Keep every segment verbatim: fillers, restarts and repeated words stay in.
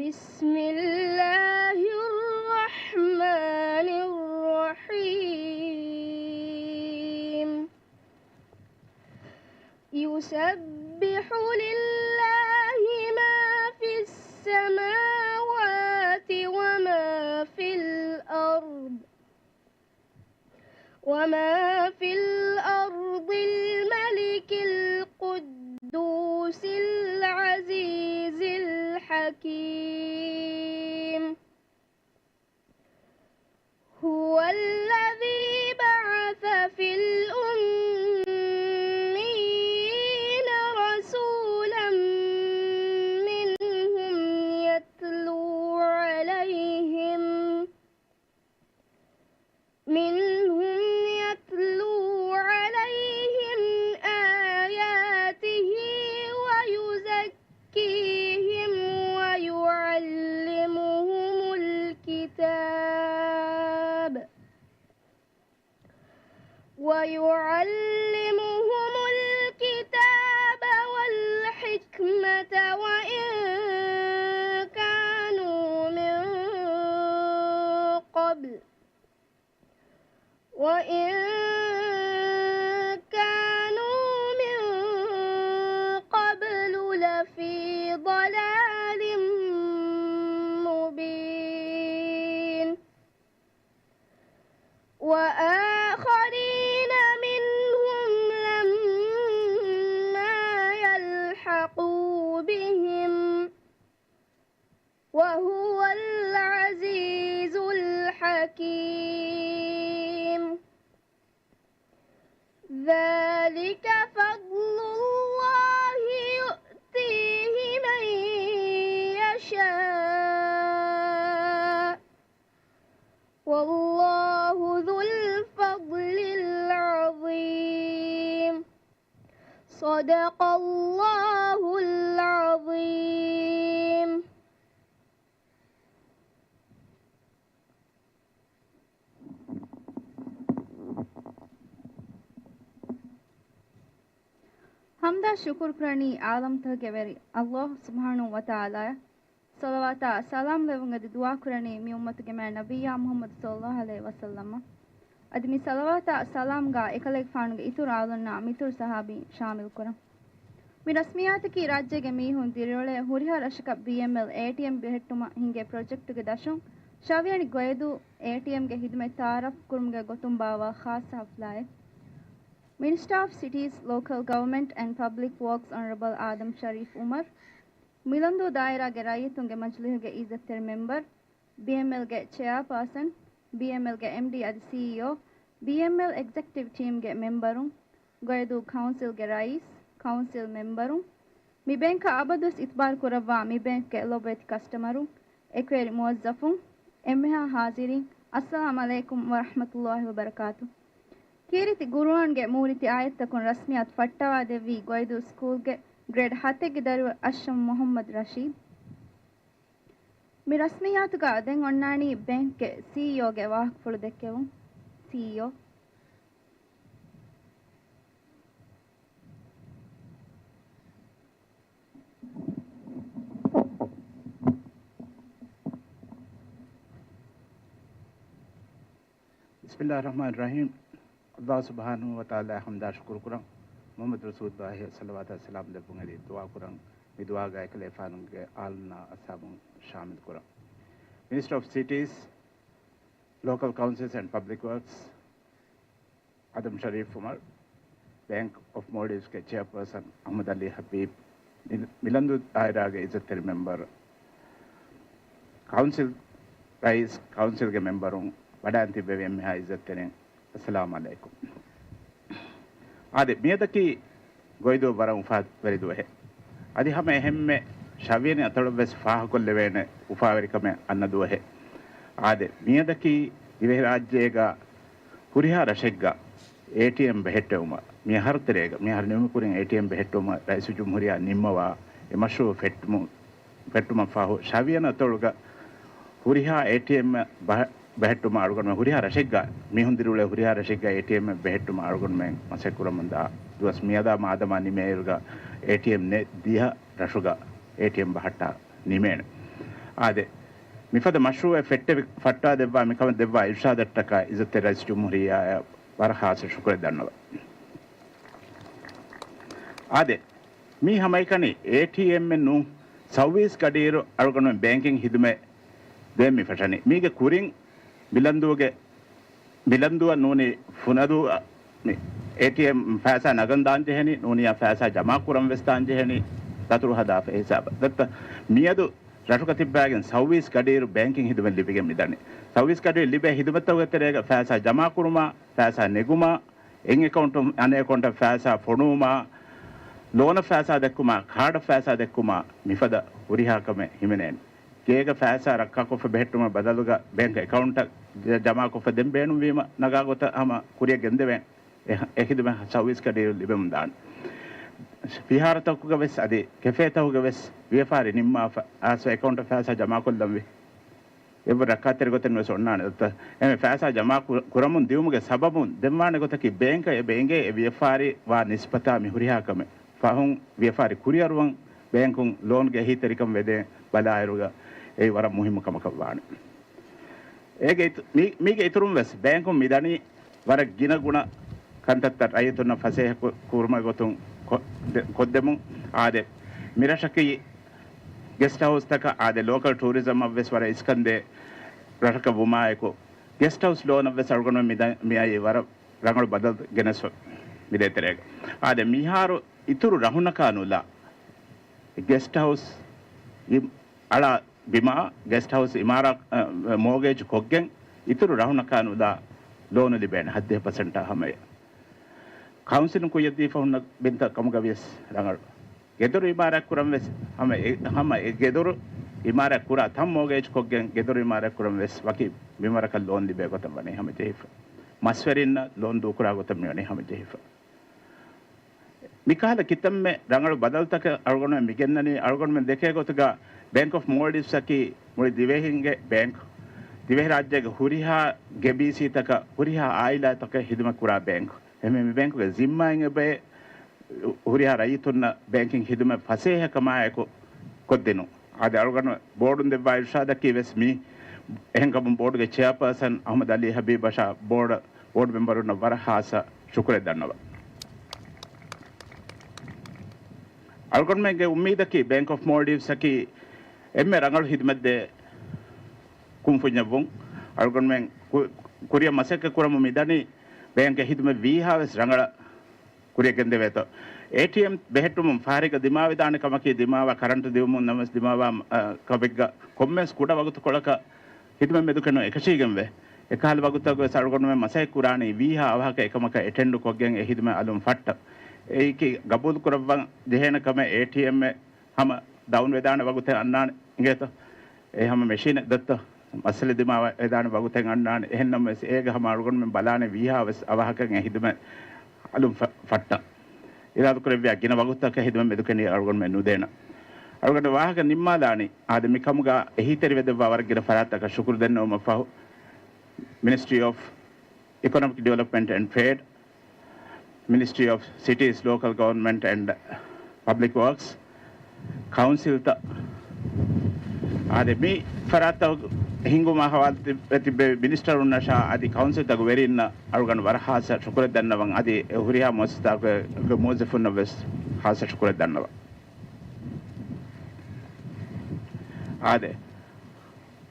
بسم الله الرحمن الرحيم. يسبح لله ما في السماوات وما في الأرض، وما في الأرض الملك القدوس العزيز الحكيم. هو الذي بعث في الأميين رسولا منهم يتلو عليهم، منهم يتلو عليهم آياته ويزكيهم ويعلمهم الكتاب، ويعلمهم الكتاب والحكمة وإن كانوا من قبل، وإن كانوا من قبل لفي ضلال مبين. وآخرين منهم لما يلحقوا بهم، وهو العزيز الحكيم. ذلك فضل الله يؤتيه من يشاء، والله ذو الفضل العظيم. صدق الله العظيم. ޙަމްދާ ޝުކުރު ކުރަނީ ޢާލަމްތަކުގެ ވެރި ﷲ ސުބްޙާނަހޫ ވަތަޢާލާއަށް. ޞަލަވާތާ ސަލާމް ލެއްވުން އަދި ދުޢާ ކުރަނީ މި އުއްމަތުގެ މާތް ނަބިއްޔާ މުޙައްމަދު ޞައްލައްލާހު ޢަލައިހި ވަސައްލަމަށް. އަދި މި ޞަލަވާތާ ސަލާމްގާ އެކަލޭގެފާނުގެ އިތުރު އާލުންނާ މިތުރު ޞަޙާބީން ޝާމިލް ކުރަން. މި ރަސްމިއްޔާތަކީ ރާއްޖޭގެ މީހުން ދިރިއުޅޭ ހުރިހާ ރަށަކަށް ބީއެމްއެލް އޭޓީއެމް ބެހެއްޓުމަށް ހިންގޭ ޕްރޮޖެކްޓުގެ ދަށުން ޝަވިޔަނި ގޮއިދޫ އޭޓީއެމްގެ ޚިދުމަތް ތަޢާރަފް ކުރުމުގެ ގޮތުން ބާއްވާ ޚާއްޞަ ޙަފްލާއެއް. މިނިސްޓާ އޮފް ސިޓީސް، ލޯކަލް ގަވަރމަންޓް އެންޑް ޕަބްލިކް ވޯކްސް އޮނަރަބަލް އާދަމް ޝަރީފް ޢުމަރު، މިލަންދޫ ދާއިރާގެ ރައްޔިތުންގެ މަޖިލީހުގެ އިއްޒަތްތެރި މެމްބަރު، ބީއެމްއެލްގެ ޗެއާޕާސަން، ބީއެމްއެލްގެ އެމްޑީ އަދި ސީއީއޯ، ބީއެމްއެލް އެގްޒެކެޓިވް ޓީމްގެ މެމްބަރުން، ގޮއިދޫ ކައުންސިލްގެ ރައީސް، ކައުންސިލް މެމްބަރުން، މި ބޭންކަށް އަބަދުވެސް އިތުބާރު ކުރައްވާ މި ބޭންކްގެ ލޮބުވެތި ކަސްޓަމަރުން، އެކުވެރި މުވައްޒަފުން، އެންމެހާ ހާޒިރީން، އައްސަލާމް ޢަލައިކުމް ވަރަޙްމަތުﷲި ވަބަރަކާތު. ކީރިތި ގުރުއާންގެ މޫރިތި އާޔަތްތަކުން ރަސްމިއްޔާތު ފައްޓަވާދެއްވީ ގޮއިދޫ ސްކޫލްގެ ގްރޭޑް ހަތެއްގެ ދަރިވަރު އަޝްރަފް މުޙައްމަދު ރަޝީދު. މި ރަސްމިއްޔާތުގަ ދެން އޮންނާނީ ބޭންކްގެ ސީއީއޯގެ ވާހަކަފުޅު ދެއްކެވުން. ސީއީއޯ. ބިސްމިއްލާހި ރަޙްމާނި ރަޙީމް. ﷲ ސުބްޙާނަހޫ ވަތަޢާލާއަށް ޙަމްދާ ޝުކުރު ކުރަން. މުޙައްމަދު ރަސޫލުﷲއަށް ޞަލަވާތާ ސަލާމް ލެއްވުން އެދި ދުޢާ ކުރަން. މި ދުޢާގައި އެކަލޭފާނުގެ އާލުންނާ އަޞްޙާބުން ޝާމިލް ކުރަން. މިނިސްޓަރ އޮފް ސިޓީސް، ލޯކަލް ކައުންސިލްސް އެންޑް ޕަބްލިކް ވޯކްސް، އާދަމް ޝަރީފް ޢުމަރު، ބޭންކް އޮފް މޯލްޑިވްސްގެ ޗެއާޕާސަން އަޙްމަދު ޢަލީ ޙަބީބް، މި-، މިލަންދޫ ދާއިރާގެ އިއްޒަތްތެރި މެމްބަރު، ކައުންސިލް ރައީސް، ކައުންސިލްގެ މެމްބަރުން، ވަޑައިން ތިއްބެވި އެންމެހާ އިއްޒަތްތެރިން، އައްސަލާމް ޢަލައިކުމް. އާދެ، މިއަދަކީ ގޮއިދޫ ވަރަށް އުފާވެރި ދުވަހެއް. އަދި ހަމަ އެހެންމެ ޝަވިޔަނި އަތޮޅަށްވެސް ފާހަގަކޮށްލެވޭނެ އުފާވެރިކަމެއް އަންނަ ދުވަހެއް. އާދެ، މިއަދަކީ ދިވެހިރާއްޖޭގަ ހުރިހާ ރަށެއްގަ އޭޓީއެމް ބެހެއްޓެވުމަށް މިއަހަރު ތެރޭގަ، މިއަހަރު ނިމުމުގެކުރިން އޭޓީއެމް ބެހެއްޓުމަށް ރައީސުލްޖުމްހޫރިއްޔާ ނިންމަވާ އެ މަޝްރޫޢު ފެއްޓުމު-، ފެއްޓުމަށްފަހު، ޝަވިޔަނި އަތޮޅުގަ ހުރިހާ އޭޓީއެމް ބަހަ-، ބެހެއްޓުމަށް އަޅުގަނޑުމެން ހުރިހާ ރަށެއްގަ މީހުން ދިރިއުޅޭ ހުރިހާ ރަށެއްގަ އޭޓީއެމް ބެހެއްޓުމަށް އަޅުގަނޑުމެން މަސައްކަތް ކުރަމުންދާ ދުވަސް މިއަދާ މާދަމާ ނިމޭއިރުގަ އޭޓީއެމް ނެތް ދިހަ ރަށުގަ އޭޓީއެމް ބަހައްޓާ ނިމޭނެ. އާދެ، މިފަދަ މަޝްރޫއެއް ފެއްޓެވި ފައްޓާދެއްވާ މިކަމަށް ދެއްވާ އިރްޝާދަށްޓަކާ އިއްޒަތްތެރި ރައީސް ޖުމްހޫރިއްޔާއަށް ވަރަށް ޚާއްޞަ ޝުކުރެއް ދަންނަވަން. އާދެ، މީ ހަމައެކަނި އޭޓީއެމްއެއް ނޫން، ސައުވީސް ގަޑިއިރު އަޅުގަނޑުމެން ބޭންކިން ހިދުމަތް ދޭން މި ފަށަނީ. މީގެ ކުރިން މިލަންދޫގެ މިލަންދުއަށް ނޫނީ ފުނަދޫ، މި އޭޓީއެމް ފައިސާ ނަގަން ދާން ޖެހެނީ، ނޫނިއްޔާ ފައިސާ ޖަމާ ކުރަން ވެސް ދާން ޖެހެނީ، ދަތުރު ހަދާފަ ހިސާބަށް. ދައްތަ މިއަދު ރަށުގަ ތިއްބާގެން ސައުވީސް ގަޑިއިރު ބޭންކިން ހިދުމަތް ލިބިގެން މިދަނީ. ސައުވީސް ގަޑިއިރު ލިބޭ ހިދުމަތްތަކުގެ ތެރޭގަ ފައިސާ ޖަމާ ކުރުމާ، ފައިސާ ނެގުމާ، އެއް އެކައުންޓުން އަނެއް އެކައުންޓަށް ފައިސާ ފޮނުވުމާ، ލޯނަށް ފައިސާ ދެއްކުމާ، ކާޑަށް ފައިސާ ދެއްކުމާ، މިފަދަ ހުރިހާ ކަމެއް ހިމެނޭނެ. ގޭގަ ފައިސާ ރައްކާކޮށްފަ ބެހެއްޓުމަށް ބަދަލުގަ ބޭންކް އެކައުންޓަށް ޖަ-، ޖަމާކޮށްފަ ދެން ބޭނުންވީމަ ނަގާ ގޮތަށް ހަމަ ކުރިއަށް ގެންދެވޭނެ. އެ ހ-، އެ ހިދުމަތް ސައުވީސް ގަޑިއިރު ލިބެމުން ދާނެ. ފިހާރަތަކުގަ ވެސް އަދި ކެފޭތަކުގަ ވެސް ވިޔަފާރި ނިންމާފަ އައިސް އެކައުންޓަށް ފައިސާ ޖަމާކޮށްލަންވީ. އެއްވަރު ރައްކާތެރި ގޮތެއް ވެސް އޮންނާނެ. އެމެ ފައިސާ ޖަމާ ކު-، ކުރަމުން ދިއުމުގެ ސަބަބުން ދެންވާނެ ގޮތަކީ ބޭންކަށް އެބަ އެނގޭ އެ ވިޔަފާރި ވާ ނިސްބަތާ މި ހުރިހާ ކަމެއް. ފަހުން ވިޔަފާރި ކުރިއަރުވަން ބޭންކުން ލޯންގެ އެހީތެރިކަން ވެދޭ ބަލާއިރުގަ އެއީ ވަރަށް މުހިއްމު ކަމަކަށް ވާނެ. އޭގެ އިތު-، މީ-، މީގެ އިތުރުން ވެސް ބޭންކުން މިދަނީ ވަރަށް ގިނަ ގުނަ ކަންތައްތައް ރައްޔިތުންނަށް ފަސޭހަ ކު-، ކުރުމުގެ ގޮތުން ކޮ-، ދެ-، ކޮށްދެމުން. އާދެ، މިރަށަކީ ގެސްޓް ހައުސްތަކަށް އާދެ، ލޯކަލް ޓޫރިޒަމަށް ވެސް ވަރަށް އިސްކަންދޭ ރަށަކަށް ވުމާއެކު، ގެސްޓް ހައުސް ލޯނަށް ވެސް އަޅުގަނޑުމެން މިދަ-، މިއައީ ވަރަށް ރަނގަޅު ބަދަލު ގެނެސްފަ މިދޭތެރޭގަ. އާދެ، މިހާރު އިތުރު ރަހުނަކާ ނުލާ ގެސްޓް ހައުސް އި-، އަޅާ ބިމާ ގެސްޓް ހައުސް އިމާރާ-، އަ، މޯގޭޖް ކޮށްގެން އިތުރު ރަހުނަކާ ނުލާ ލޯނު ލިބޭނެ ހައްދިހަ ޕަސެންޓާ ހަމަޔަށް. ކައުންސިލުން ކުއްޔަށް ދީފަ ހުންނަ ބިންތައް ކަމުގަ ވިޔަސް ރަނގަޅު. ގެދޮރު އިމާރާތް ކުރަން ވެސް ހަމަ އެ-، ހަމަ އެ ގެދޮރު އިމާރާތް ކުރާ ތަން މޯގޭޖް ކޮށްގެން ގެދޮރު އިމާރާތް ކުރަން ވެސް ވަކި މިންވަރަކަށް ލޯން ލިބޭ ގޮތަށް ވަނީ ހަމަ ޖެހިފަ. މަސްވެރިންނަށް ލޯން ދޫކުރާ ގޮތަށް މިވަނީ ހަމަ ޖެހިފަ. މިކަހަލަ ކިތަންމެ ރަނގަޅު ބަދަލުތަކެއް އަޅުގަނޑުމެން މިގެންނަނީ. އަޅުގަނޑުމެން ދެކޭ ގޮތުގަ ބޭންކް އޮފް މޯލްޑިވްސް އަކީ މުޅި ދިވެހިންގެ ބޭންކް. ދިވެހިރާއްޖޭގެ ހުރިހާ ގެބީސީތަކަށް ހުރިހާ އާއިލާތަކަށް ހިދުމަތް ކުރާ ބޭންކް. އެހެންވެ މި ބޭންކުގެ ޒިންމާއިން އެބައޭ ހުރިހާ ރައްޔިތުންނަށް ބޭންކިން ހިދުމަތް ފަސޭހަކަމާއެކު ކޮށްދިނުން. އާދެ، އަޅުގަނޑު ބޯޑުން ދެއްވާ އިރްޝާދަކީ ވެސް މީ. އެހެންކަމުން ބޯޑުގެ ޗެއާޕާސަން އަހުމަދު އަލީ ހަބީބަށާ ބޯޑަށް ބޯޑު މެމްބަރުންނަށް ވަރަށް ހާއްސަ ޝުކުރެއް ދަންނަވަން. އަޅުގަނޑުމެންގެ އުއްމީދަކީ ބޭންކް އޮފް މޯލްޑިވްސް އަކީ އެންމެ ރަނގަޅު ހިދުމަތްދޭ ކުންފުންޏެއްވުން. އަޅުގަނޑުމެން ކު-، ކުރިއަށް މަސައްކަތް ކުރަމުން މިދަނީ ބޭންކްގެ ހިދުމަތް ވީހާވެސް ރަނގަޅަށް ކުރިއަށް ގެންދެވޭތޯ. އޭޓީއެމް ބެހެއްޓުމުން ފަހަރެއްގަ ދިމާވެދާނެ ކަމަކީ ދިމާވާ ކަރަންޓު ދިއުމުން ނަމަވެސް ދިމާވާ، އަ، ކަމެއްގަ ކޮންމެސް ކުޑަ ވަގުތުކޮޅަކަށް ހިދުމަތް މެދުކެނުން އެކަށީގެންވޭ. އެކަހަލަ ވަގުތަކުވެސް އަޅުގަނޑުމެން މަސައްކަތް ކުރާނީ ވީހާ އަވަހަކަށް އެކަމަކަށް އެޓެންޑު ކޮށްގެން އެ ހިދުމަތް އަލުން ފައްޓަ. އެއީކީ ގަބޫލު ކުރައްވަން ޖެހޭނެ ކަމެއް އޭޓީއެމް އެއް ހަމަ ޑައުން ވެދާނެ ވަގުތެއް އަންނާނެ އިނގޭތޯ؟ އެ ހަމަ މެޝީނެއް ދޮއްތޯ؟ މައްސަލަ ދިމާވެދާނެ ވަގުތެއް އަންނާނެ. އެހެންނަމަވެސް އޭގަ ހަމަ އަޅުގަނޑުމެން ބަލާނެ ވީހާވެސް އަވަހަކަށް އެ ހިދުމަތް އަލުން ފަ-، ފައްޓަ. އިރާދަކުރެއްވިޔާ ގިނަ ވަގުތަކަށް ހިދުމަތް މެދުކެނީ އަޅުގަނޑުމެން ނުދޭނަ. އަޅުގަނޑު ވާހަކަ ނިންމާލާނީ އާދެ، މިކަމުގަ އެހީތެރިވެދެއްވާ ވަރަށް ގިނަ ފަރާތްތަކަށް ޝުކުރު ދެންނެވުމަށް ފަހު، މިނިސްޓްރީ އޮފް އިކޮނޮމިކް ޑިވެލޮޕްމަންޓް އެންޑް ޓްރޭޑް، މިނިސްޓްރީ އޮފް ސިޓީސް، ލޯކަލް ގަވަރންމަންޓް އެންޑް ޕަބްލިކް ވޯކްސް، ކައުންސިލްތައް. އާދެ، މި ފަރާތްތައް ހިންގުމާ ހަވާލު ތި-، ތިއްބެވި މިނިސްޓަރުންނަށާ އަދި ކައުންސިލްތަކުގެ ވެރިންނަށް އަޅުގަނޑު ވަރަށް ހާއްސަ ޝުކުރެއް ދަންނަވަން. އަދި ހުރިހާ މުއައްސަސާގެ މުވައްޒަފުންނަށް ވެސް ހާއްސަ ޝުކުރެއް ދަންނަވަން. އާދެ،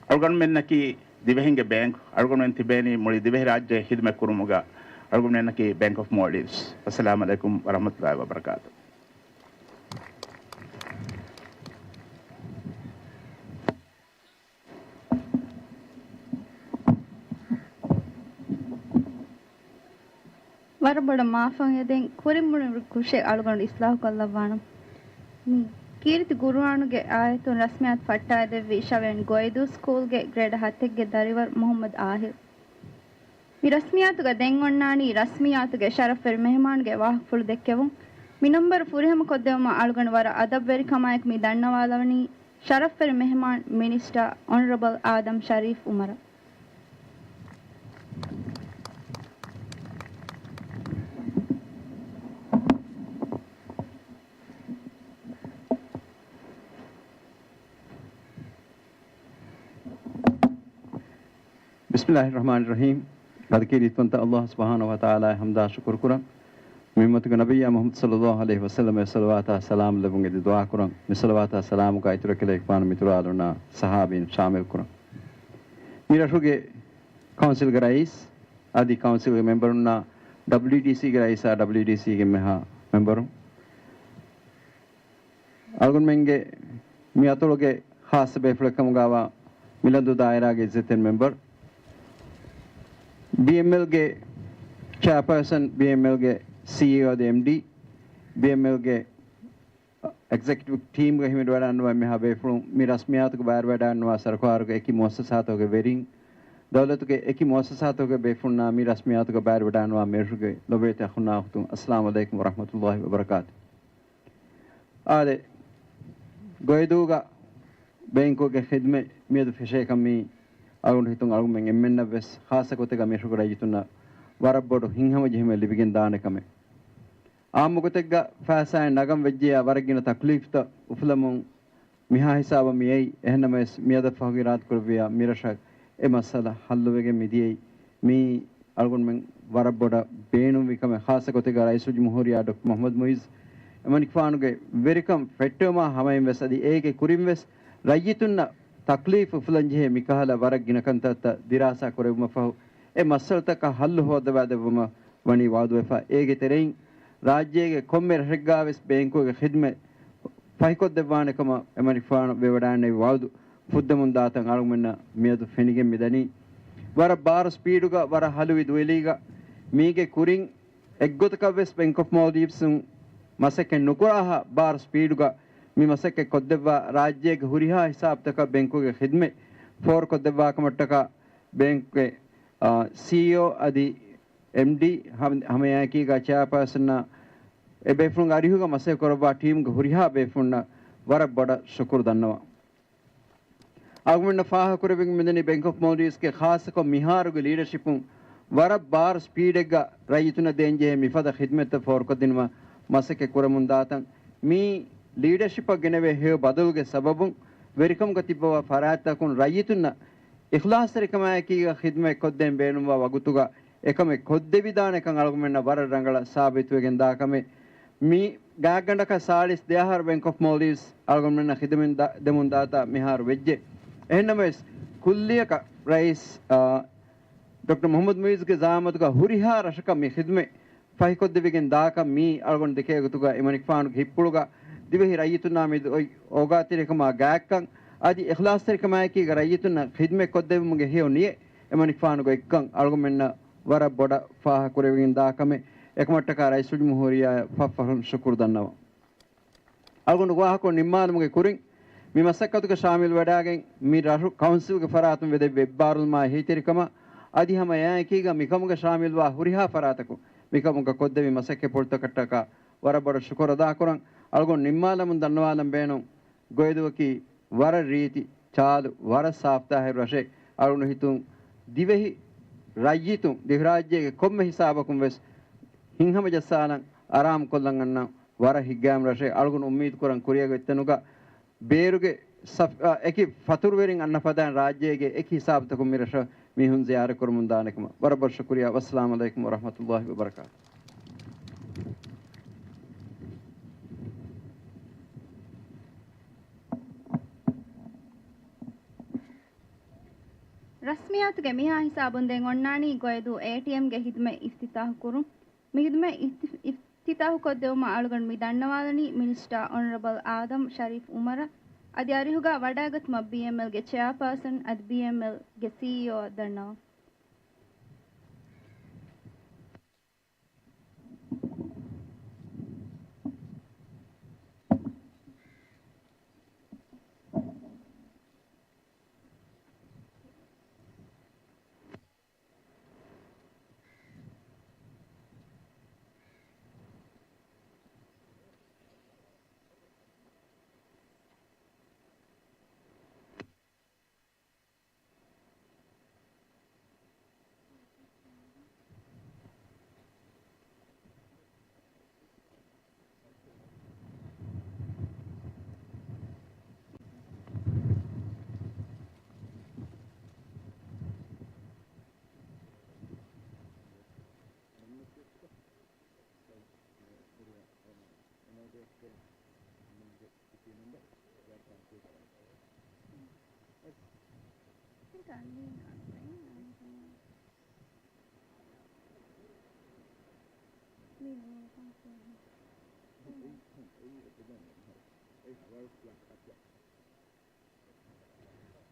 އަޅުގަނޑުމެންނަކީ ދިވެހިންގެ ބޭންކް. އަޅުގަނޑުމެން ތިބޭނީ މުޅި ދިވެހިރާއްޖެ ހިދުމަތް ކުރުމުގަ. އަޅުގަނޑުމެންނަކީ ބޭންކް އޮފް މޯލްޑިވްސް. އައްސަލާމް ޢަލައިކުމް ވަރަޙްމަތުﷲ ވަބަރަކާތު. ވަރަށް ބޮޑަށް މާފަށް އެދެން. ކުރިން ބުނެވި ކުށެއް އަޅުގަނޑު އިސްލާހު ކޮށްލައްވާނަން. މި ކީރިތި ޤުރުއާނުގެ އާޔަތުން ރަސްމިއްޔާތު ފައްޓާދެއްވި ޝަވެން ގޮއިދޫ ސްކޫލްގެ ގްރޭޑް ހަތެއްގެ ދަރިވަރު މުޙައްމަދު އާހިލް. މި ރަސްމިއްޔާތުގަ ދެން އޮންނާނީ ރަސްމިއްޔާތުގެ ޝަރަފްވެރި މެހެމާނުގެ ވާހަކަފުޅު ދެއްކެވުން. މި ނަންބަރު ފުރިހަމަކޮށްދެވުމަށް އަޅުގަނޑު ވަރަށް އަދަބުވެރިކަމާއެކު މި ދަންނަވާލަވަނީ ޝަރަފްވެރި މެހެމާން މިނިސްޓަރ އޮނަރަބަލް އާދަމް ޝަރީފް އުމަރަށް. ބިސްމިއްލާހިއްރަޙްމާނިއްރަޙީމް. ގަދަކީރިތިވަންތަ ﷲ ސުބްޙާނަހޫ ވަތަޢާލާއަށް ޙަމްދާ ޝުކުރު ކުރަން. މި އުއްމަތުގެ ނަބިއްޔާ މުޙައްމަދު ޞައްލައްލާހު ޢަލައިހި ވަސައްލަމަށް ޞަލަވާތާ ސަލާމް ލެއްވުން އެދި ދުޢާ ކުރަން. މި ޞަލަވާތާ ސަލާމުގަ އިތުރަށް ކަލޭގެފާނު މިތުރާލުންނާ ޞަޙާބީން ޝާމިލް ކުރަން. މި ރަށުގެ ކައުންސިލްގެ ރައީސް އަދި ކައުންސިލްގެ މެމްބަރުންނާ، ޑަބްލިއުޑީސީގެ ރައީސާ ޑަބްލިއުޑީސީގެ އެންމެހާ މެމްބަރުން، އަޅުގަނޑުމެންގެ މި އަތޮޅުގެ ޚާއްޞަ ބޭފުޅެއްކަމުގައިވާ މިލަންދޫ ދާއިރާގެ އިއްޒަތްތެރި މެމްބަރު، ބީއެމްއެލްގެ ޗެއާޕާސަން، ބީއެމްއެލްގެ ސީއީއޯ އަދި އެމްޑީ، ބީއެމްއެލްގެ އެގްޒެކެޓިވް ޓީމްގަ ހިމެނިވަޑައިގަންނަވާ މިހާ ބޭފުޅުން، މި ރަސްމިއްޔާތުގަ ބައިވެރިވަޑައިގަންނަވާ ސަރުކާރުގެ އެކި މުއައްސަސާތަކުގެ ވެރިން، ދައުލަތުގެ އެކި މުއައްސަސާތަކުގެ ބޭފުޅުންނާ މި ރަސްމިއްޔާތުގަ ބައިވެރިވަޑައިގަންނަވާ މިރަށުގެ ލޮބުވެތި އަޚުންނާ އުޚްތުން، އައްސަލާމު ޢަލައިކުމް ވަރަޙްމަތުﷲި ވަބަރަކާތު. އާދެ، ގޮއިދޫގަ ބޭންކުގެ ޚިދްމަތް މިއަދު ފެށޭކަން މީ އަޅުގަނޑު ހިތުން އަޅުގަނޑުމެން އެންމެންނަށް ވެސް ޚާއްޞަ ގޮތެއްގަ މިރަށުގެ ރައްޔިތުންނަށް ވަރަށް ބޮޑު ހިތްހަމަޖެހުމެއް ލިބިގެން ދާނެ ކަމެއް. އާއްމު ގޮތެއްގަ ފައިސާއެއް ނަގަން ވެއްޖެޔާ ވަރަށް ގިނަ ތަކްލީފްތައް އުފުލަމުން މިހާ ހިސާބަށް މިއައީ. އެހެންނަމަވެސް، މިއަދަށް ފަހުގެ އިރާދަކުރެއްވިޔާ މިރަށަށް އެ މައްސަލަ ހައްލުވެގެން މިދިޔައީ. މީ އަޅުގަނޑުމެން ވަރަށް ބޮޑަށް ބޭނުންވި ކަމެއް. ޚާއްޞަގޮތެއްގަ ރައީސުލްޖުމްހޫރިއްޔާ ޑޮކްޓަރ މުޙައްމަދު މުޢިއްޒު އެމަނިކުފާނުގެ ވެރިކަން ފެއްޓެވުމާ ހަމައިން ވެސް އަދި އޭގެ ކުރިން ވެސް ރައްޔިތުންނަށް ތަކްލީފް އުފުލަންޖެހޭ މިކަހަލަ ވަރަށް ގިނަ ކަންތައްތައް ދިރާސާ ކުރެއްވުމަށްފަހު، އެ މައްސަލަތަކަށް ހައްލު ހޯއްދަވާދެއްވުމަށް ވަނީ ވަޢުދުވެފަ. އޭގެ ތެރެއިން، ރާއްޖޭގެ ކޮންމެ ރަށެއްގާވެސް ބޭންކުގެ ޚިދްމަތް ފަހިކޮށްދެއްވާނެކަމަށް އެމަނިކުފާނު ވެވަޑައިންނެވި ވަޢުދު ފުއްދަމުން ދާތަން އަޅުގަނޑުމެންނަށް މިއަދު ފެނިގެން މިދަނީ. ވަރަށް ބާރު ސްޕީޑުގަ، ވަރަށް ހަލުވި ދުވެލީގަ، މީގެ ކުރިން އެއްގޮތަކަށްވެސް ބޭންކް އޮފް މޯލްޑިވްސުން މަސައްކަތް ނުކުރާހާ ބާރު ސްޕީޑުގަ މި މަސައްކަތް ކޮށްދެއްވާ، ރާއްޖޭގެ ހުރިހާ ހިސާބުތަކަށް ބޭންކުގެ ޚިދްމަތް ފޯރުކޮށްދެއްވާކަމަށްޓަކާ ބޭންކުގެ، އާ، ސީއީއޯ އަދި އެމްޑީ ހަމ-، ހަމައެއާއެކީގަ ޗެއާޕާސަންއާ އެ ބޭފުޅުންގެ އަރިހުގަ މަސައްކަތް ކުރައްވާ ޓީމުގެ ހުރިހާ ބޭފުޅުންނަށް ވަރަށް ބޮޑަށް ޝުކުރު ދަންނަވަން. އަޅުގަނޑުމެންނަށް ފާހަގަކުރެވިގެން މިދަނީ ބޭންކް އޮފް މޯލްޑިވްސްގެ ޚާއްޞަކޮށް މިހާރުގެ ލީޑަޝިޕުން ވަރަށް ބާރު ސްޕީޑެއްގަ ރައްޔިތުންނަށް ދޭންޖެހޭ މިފަދަ ޚިދްމަތްތައް ފޯރުކޮށްދިނުމަށް މަސައްކަތް ކުރަމުންދާތަން. މި ލީޑަޝިޕަށް ގެނެވޭ ހެޔޮ ބަދަލުގެ ސަބަބުން ވެރިކަމުގަ ތިއްބަވާ ފަރާތްތަކުން ރައްޔިތުންނަށް އިޚްލާޞްތެރިކަމާއެކީގަ ޚިދްމަތް ކޮށްދޭން ބޭނުންވާ ވަގުތުގަ އެކަމެއް ކޮށްދެވިދާނެކަން އަޅުގަނޑުމެންނަށް ވަރަށް ރަނގަޅަށް ސާބިތުވެގެން ދާ ކަމެއް. މި ގާތްގަނޑަކަށް ސާޅީސް ދެ އަހަރު ބޭންކް އޮފް މޯލްޑިވްސް އަޅުގަނޑުމެންނަށް ޚިދުމަތް ދަ-، ދެމުން ދާތާ މިހާރު ވެއްޖެ. އެހެންނަމަވެސް، ކުއްލިއަކަށް ރައީސް، އާ، ޑޮކްޓަރ މުޙައްމަދު މުޢިއްޒުގެ ޒަޢާމަތުގަ ހުރިހާ ރަށަކަށް މި ޚިދުމަތް ފަހިކޮށްދެވިގެން ދާކަން މީ އަޅުގަނޑު ދެކޭ ގޮތުގަ އެމަނިކުފާނުގެ ހިތްޕުޅުގަ ދިވެހި ރައްޔިތުންނާ މެދު އޮތް އޯގާތެރިކަމާ ގާތްކަން އަދި އިޚްލާޞްތެރިކަމާއެކީގަ ރައްޔިތުންނަށް ޚިދުމަތް ކޮށްދެއްވުމުގެ ހެޔޮ ނިޔަތް އެމަނިކުފާނުގެ އޮތްކަން އަޅުގަނޑުމެންނަށް ވަރަށް ބޮޑަށް ފާހަގަކުރެވިގެން ދާ ކަމެއް. އެކަމަށްޓަކާ ރައީސުލްޖުމްހޫރިއްޔާއަށް ފަށްފަށުން ޝުކުރު ދަންނަވަން. އަޅުގަނޑު ވާހަކަ ނިންމާލުމުގެ ކުރިން، މި މަސައްކަތުގަ ޝާމިލްވެވަޑައިގެން، މި ރަށު ކައުންސިލްގެ ފަރާތުން ވެދެއްވި އެއްބާރުލުމާއި އެހީތެރިކަމަށް އަދި ހަމައެއާއެކީގަ މިކަމުގަ ޝާމިލްވާ ހުރިހާ ފަރާތަކުން މިކަމުގަ ކޮށްދެއްވި މަސައްކަތްޕުޅުތަކަށްޓަކާ ވަރަށް ބޮޑަށް ޝުކުރު އަދާކުރަން. އަޅުގަނޑު ނިންމާލަމުން ދަންނަވާލަން ބޭނުން، ގޮއިދޫއަކީ ވަރަށް ރީތި، ޗާލު، ވަރަށް ސާފުތާހިރު ރަށެއް. އަޅުގަނޑު ހިތުން ދިވެހި ރައްޔިތުން ދިވެހިރާއްޖޭގެ ކޮންމެ ހިސާބަކުން ވެސް ހިތްހަމަޖައްސާލަން، އަރާމުކޮށްލަން އަންނަ ވަރަށް ހިތްގައިމު ރަށެއް. އަޅުގަނޑު އުއްމީދުކުރަން ކުރިއަށް އޮތްތަނުގަ ބޭރުގެ ސަފް-، އަ، އެކި ފަތުރުވެރިން އަންނަ ފަދައިން ރާއްޖޭގެ އެކި ހިސާބުތަކުން މި ރަށަށް މީހުން ޒިޔާރަތް ކުރަމުން ދާނެކަމަށް. ވަރަށް ބޮޑަށް ޝުކުރިއްޔާ. ވައްސަލާމް ޢަލައިކުމް ވަރަޙްމަތުﷲި ވަބަރަކާތު. ރަސްމިއްޔާތުގެ މިހާ ހިސާބުން ދެން އޮންނާނީ ގޮއިދޫ އޭޓީއެމްގެ ޚިދުމަތް އިފްތިތާޙު ކުރުން. މި ޚިދުމަތް އިފްތި-، އިފްތިތާޙު ކޮށްދެވުމަށް އަޅުގަނޑު މި ދަންނަވާލަނީ މިނިސްޓާ އޮނަރަބަލް އާދަމް ޝަރީފް އުމަރަށް އަދި އަރިހުގަ ވަޑައިގަތުމަށް ބީއެމްއެލްގެ ޗެއާޕާސަން އަދި ބީއެމްއެލްގެ ސީއީއޯއަށް ދަންނަވަން.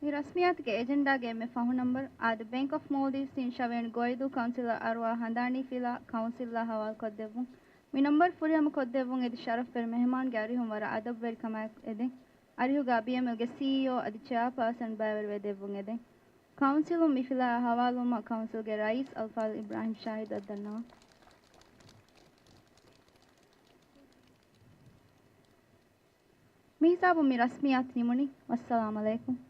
މި ރަސްމިއްޔާތުގެ އެޖެންޑާގެ އެންމެ ފަހު ނަމްބަރު، އާދަ، ބޭންކް އޮފް މޯލްޑިވްސް އިން ޝަވޭން ގޮއިދޫ ކައުންސިލަށް އަރުވާ ހަނދާނީ ފިލާ ކައުންސިލްއާ ހަވާލުކޮށްދެއްވުން. މި ނަމްބަރު ފުރިހަމަ ކޮށްދެއްވުން އެދި ޝަރަފްވެރި މެހެމާންގެ އަރިހުން ވަރަށް އަދަބުވެރިކަމާއެކު އެދެން. އަރިހުގެ އަބީއެމްއެލްގެ ސީއީއޯ އަދި ޗެއާޕާސަން ބައިވެރިވެ ދެއްވުން އެދެން. ކައުންސިލުން މި ފިލާއާ ހަވާލުވުމަށް ކައުންސިލްގެ ރައީސް އަލްފާޟިލް އިބްރާހިމް ޝާހިދުއަށް ދަންނަވަން. މިހިސާބުން މި ރަސްމިއްޔާތު ނިމުނީ. ވައްސަލާމް އަލައިކުމް.